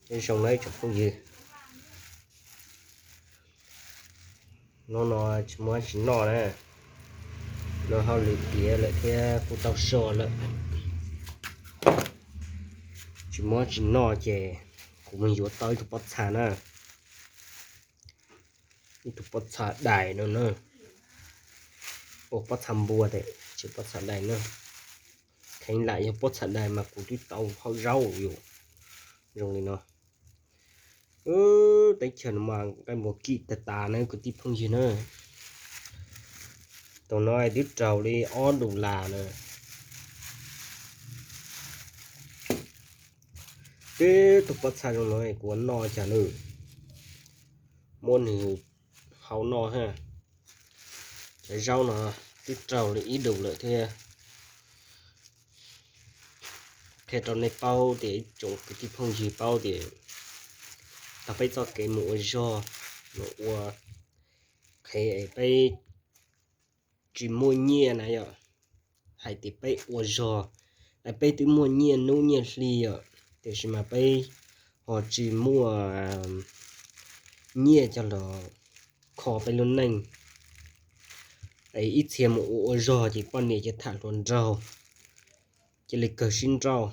Nyob zoo na tsoom phooj ywg, hnub no tsis muaj tsis noj na, no hauj lwm tiav lawm thiab kuj tau so lawm, tsis muaj tsis noj ces kuv mus yuav tau ib tug pob txha na, ib tug pob txha dais no na, ua pob txha npua tes tsis pob txha dais na, kheev lam yog pob txha dais mas kuv twb tau hauv zaub yus zoo li no. Teb chaws no mas nqaij npua kim tag tas na kwv tij phooj ywg na. Tus no twb raug li ob dollar na. Twb tus pob txha zoo no kuv ua noj cas nws muab nws hau noj ha. Cov zaub no twb raug li ib dollar lawm thiab. Qhia rau nej paub tias ib tsoom kwv tij phooj ywg paub tias tau peb txoj kev mus ua zog, mus ua qhev es peb tsis muaj nyiaj na yom, hais tias peb ua zog, peb twb muaj nyiaj hnub nyiaj hli yom, tiam sis mas peb ho tsis muaj nyiaj coj los kho peb lub neej. Es ib txhia mus ua ua zog ces poj niam ces tham hluas nraug, cia li kawg sib nrauj,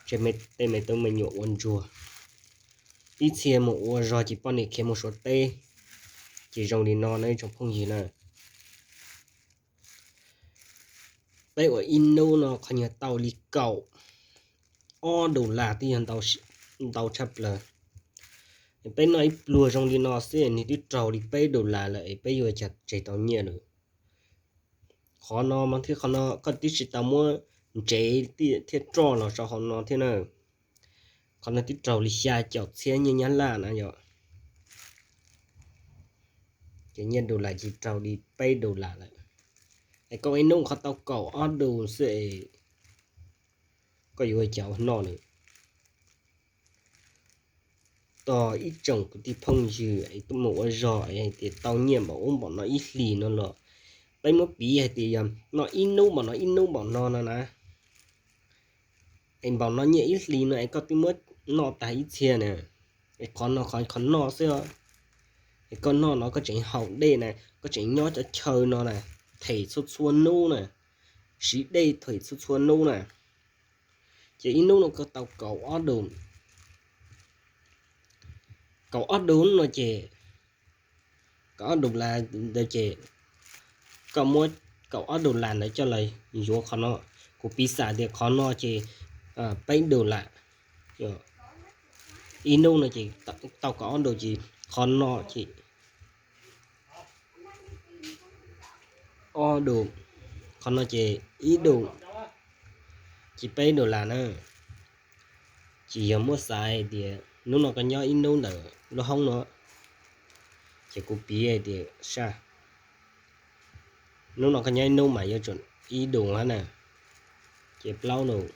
tej me tub me nyuam ua ntsuag. Ib txhia mus ua zog ces poj niam khiav mus Suav teb. Ces zoo li no na ib tsoom phooj ywg na. Peb ua ib hnub no qhov nyuag tau li kaum ob dollar twb yog ntau tshaj plaws. Peb noj ib pluag zoo li no xwb nws twb raug li peb dollar lawm es peb yuav cas tseg tau nyiaj lawm. Qhov no mas thiab qhov no koj twb tsis tau muab ntsev thiab roj los rau hauv no thiab na. Qhov no twb raug li xya caum txhiab nyiaj Nyab Laj na yom. Ces nyiaj dollar ces raug li peb dollar lawm. Es koj ua ib hnub qhov tau kaum ob dollar xwb es koj yuav ua cas ua noj na. Tos ib tsoom kwv tij phooj ywg es tuaj mus ua zog es hais tias tau nyiaj npaum ub npaum no ib hlis no los, peb muab piv hais tias yog noj ib hnub npaum no ib hnub npaum no no na, es npaum no nyiaj ib hlis no es koj twb muab noj tag ib txhia na. Es qhov no qhov qhov noj xwb, es koj noj no koj tseem haus dej na, koj tseem nyob cov chaw no na, them txhua txhua hnub na, siv dej them txhua txhua hnub na. Ces ib hnub no koj tau kaum ob dollar, kaum ob dollar no ces, kaum ob dollar ntawd ces koj muab kaum ob dollar ntawd coj los yuav qhov no. Kuv piv xam tias qhov no ces peb dollar, ib hnub no ces tau kaum ob dollar ces qhov no ces ob dollar, qhov no ces ib dollar, ces peb dollar na. Ces yog muab xav hais tias hnub no koj nyob ib hnub ntawm lub hoob no, ces kuv piv hais tias saj, hnub no koj nyob ib hnub mas yuav tsum ib dollar hab na, ces plaub dollar,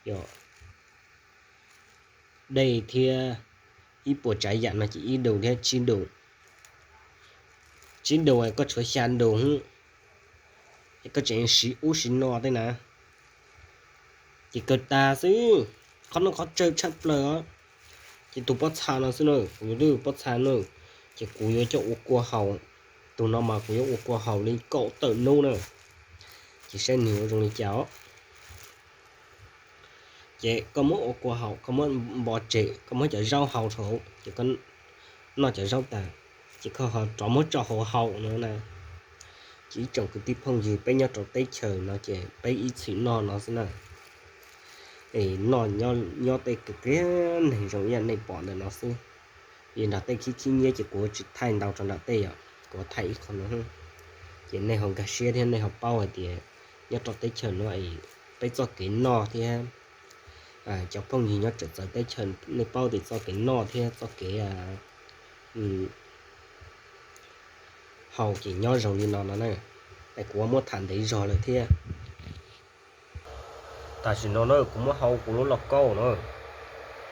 yog dej thiab ib puas tsav yam no ces ib dollar thiab tsib dollar. Tsib dollar koj tshuav xya dollar, es koj tseem siv ub siv no tej na, ces kawg tas xwb. Qhov no qhov tsawg tshaj plaws os. Ces tus pob txha no xwb na, kuv yuav tau pob txha na, ces kuv yuav coj ua kua haus. Tus no mas kuv yuav ua kua haus li kaum tawm hnub na, ces saib nws ua zoo li cas os. Ces koj muab ua kua haus, koj muab npo tseg, koj muab cov zaub hau rau hauv, ces koj noj cov zaub tas, ces koj ho rov muab tso hauv haus no na. Ces ib tsoom kwv tij phooj ywg, peb nyob rau teb chaws no ces peb ib txhis noj no xwb na. Es noj nyob tej kiag neeg zoo ib yam nej pom ntawm no xwb. Vim nrog tej khib khib nyiab ces kuv tsis thaij ntau rau nram tej yom, kuv thaij ib qho no. Ces nej ho nkag siab thiab nej ho paub hais tias nyob rau teb chaws no es peb txoj kev noj thiab cov phooj ywg nyob txawv teb chaws nej paub tias txoj kev noj thiab txoj kev haus ces nyob zoo li no no na. Es kuv muab tham ntev zog lawm thiab. Tam sim no na kuv muab hau kuv lub lauj kaub na,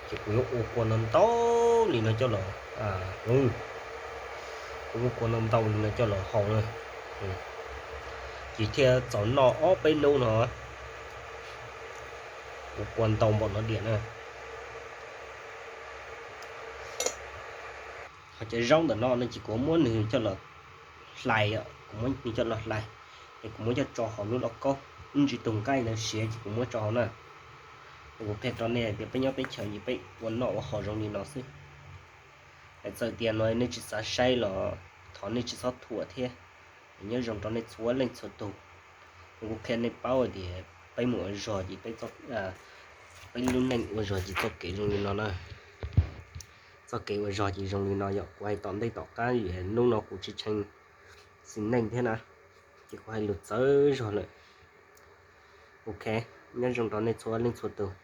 ces kuv yuav ua kua ntau ntau li no coj los, kuv muab kua ntau ntau li no coj los hau na, ces thiaj txaus noj ob peb hnub no. Kuv kua ntau npaum no diam na. Cov zaub ntawm no no ces kuv muab nws coj los hlais, kuv muab nws coj los hlais, es kuv muab coj tso hauv lub lauj kaub, ib ntsis tus nqaij ntawd siav ces kuv muab tso hauv na. Kuv qhia rau nej tias peb nyob peb chaws ces peb ua noj ua haus zoo li no xwb. Txawm tias no nej tsis xav saib los thov nej tsis txhob thuam thiab. Nyob zoo rau nej txhua leej txhua tus. Kuv qhia nej paub tias peb mus ua zog ces peb lub neej ua zog ces txoj kev zoo li no na. Txoj kev ua zog ces zoo li no yom. Kuv hais tom ntej tom qab, hnub no kuv tsis tshee xis neej thiab na, ces kuv hais lus txawv zog lawm. Ok, nyob zoo rau nej txhua leej txhua tus.